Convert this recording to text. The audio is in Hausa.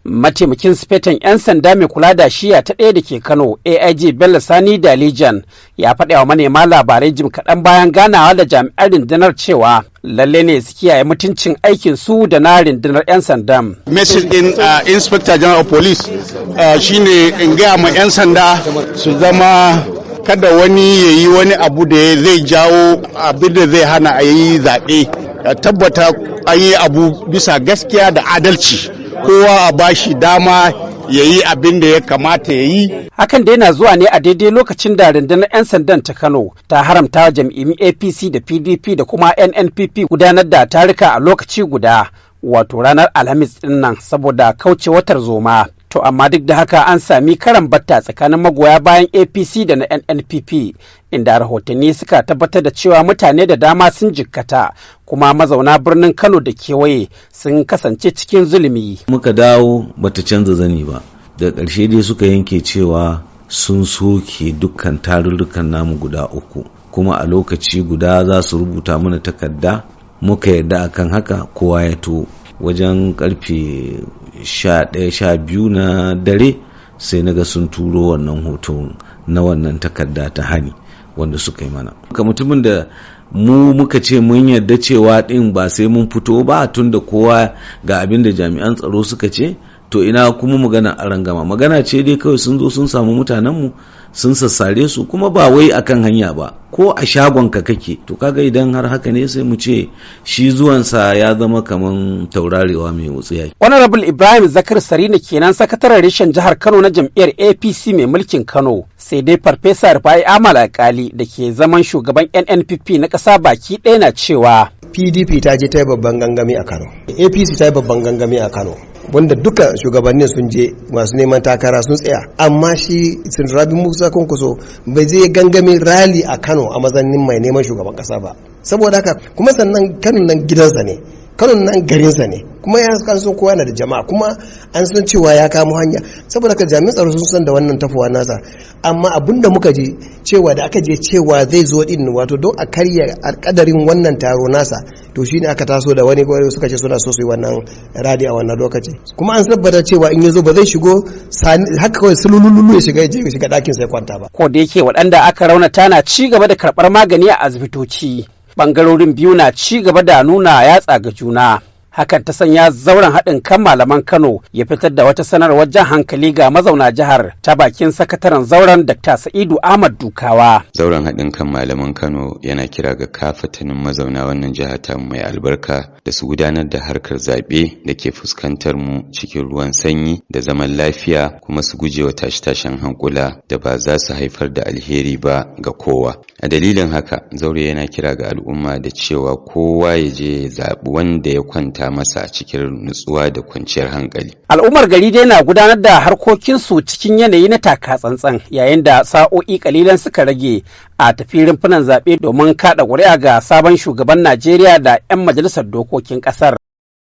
Mataimakin sifetan 'yan sanda mai kula da shiya ta ɗaya da ke Kano, AIG Bello Sani Dalijan, ya faɗa wa manema labarai jim kaɗan bayan ganawa da jami'an rundunar cewa lalle ne su kiyaye mutuncin aikin su da na rundunar 'yan sandan. Message din Inspector General of Police shine in gaya ma 'yan sanda su zama kada wani ya yi wani abu da zai jawo abin da zai hana a yi zaɓe. Tabbata an yi abu bisa gaskiya da adalci, kowa a bashi dama ya yi abin da ya kamata ya yi. Hakan dai na zuwa ne a daidai lokacin da rundunar 'yan sandan ta Kano ta haramta jam'iyyun APC da PDP da kuma NNPP gudanar da taruka a lokaci guda, wato ranar Alhamis din nan, saboda kauce wa tarzoma. To amma duk da haka an sami karan batta tsakanin magoya bayan APC da na NNPP, inda rahotanni suka tabbatar da cewa mutane da dama sun jikkata, kuma mazauna birnin Kano da kewaye sun kasance cikin zulumi. Muka dawo bata canza zani ba. Da ƙarshe dai suka yanke cewa sun soke dukkan tarurrukan namu guda uku, kuma a lokaci guda za su rubuta mana takarda. Muka yarda akan haka, kowa ya to. Wajen karfe 11, 12 na dare sai naga sun turo wannan hoto na wannan takarda ta hani wanda suka yi mana. Ka mutumin da mu muka ce mun yarda cewa din ba sai mun fito ba, tun da kowa ga abin da jami'an tsaro suka ce, to ina kuma magana arangama? Magana ce dai kawai sun zo sun samu mutanenmu sun sassare su, kuma ba wai akan hanya ba, ko a shagon ka kake. To kaga idan har haka ne, sai mu ce shi zuwansa ya zama kaman taurarewa mai wutsiya. Honorable Ibrahim Zakar Sarina kenan, sakataren reshen jihar Kano na jam'iyyar APC mai mulkin Kano. Sai dai Farfesa Rufai Amal Alkali da ke zaman shugaban NNPP na ƙasa baki ɗaya na cewa PDP ta je ta yi babban gangami a Kano, APC ta yi babban gangami a Kano, wanda duka shugabannin sun je, masu neman takara sun tsaya, amma shi Rabi Musa Kwankwaso bai je gangamin rally a Kano a matsayin mai neman shugaban kasa ba. Saboda haka kuma sannan Kano nan gidansa ne, Kano nan garinsa ne, kuma ya kan san kowa yana da jama'a, kuma an san cewa ya kamo hanya. Saboda haka jami'an tsaro sun san da wannan tafowa nasa. Amma abin da muka ji cewa da aka je cewa zai zo din, wato don a karya alkadarin wannan taro nasa, to shine aka taso da wani gwari suka ce suna so su yi wannan rally a wannan lokaci. Kuma an tabbata cewa in ya zo ba zai shigo haka kawai sulululu ya shiga, ya je shiga ɗakin sai kwanta ba. Ko da yake waɗanda aka raunata na ci gaba da karɓar magani a asibitoci, ɓangarorin biyu na ci gaba da nuna yatsa ga juna. Hakan ta sanya zauren haɗin kan malaman Kano ya fitar da wata sanarwar jan hankali ga mazauna jihar ta bakin sakataren zauren, Dr. Sa'idu Ahmad Dukawa. Zauren haɗin kan malaman Kano yana kira ga kafatanin mazauna wannan jiha ta mai albarka da su gudanar da harkar zaɓe da ke fuskantar mu cikin ruwan sanyi da zaman lafiya, kuma su guje wa tashe-tashen hankula da ba za su haifar da alheri ba ga kowa. A dalilin haka, zaure yana kira ga al'umma da cewa kowa ya je ya zaɓi wanda ya kwanta masa a cikin nutsuwa da kwanciyar hankali. Al'ummar gari dai na gudanar da harkokinsu cikin yanayi na taka tsantsan, yayin da sa'o'i kalilan suka rage a tafi rumfunan zaɓe domin kaɗa ƙuri'a ga sabon shugaban Najeriya da 'yan majalisar dokokin ƙasar.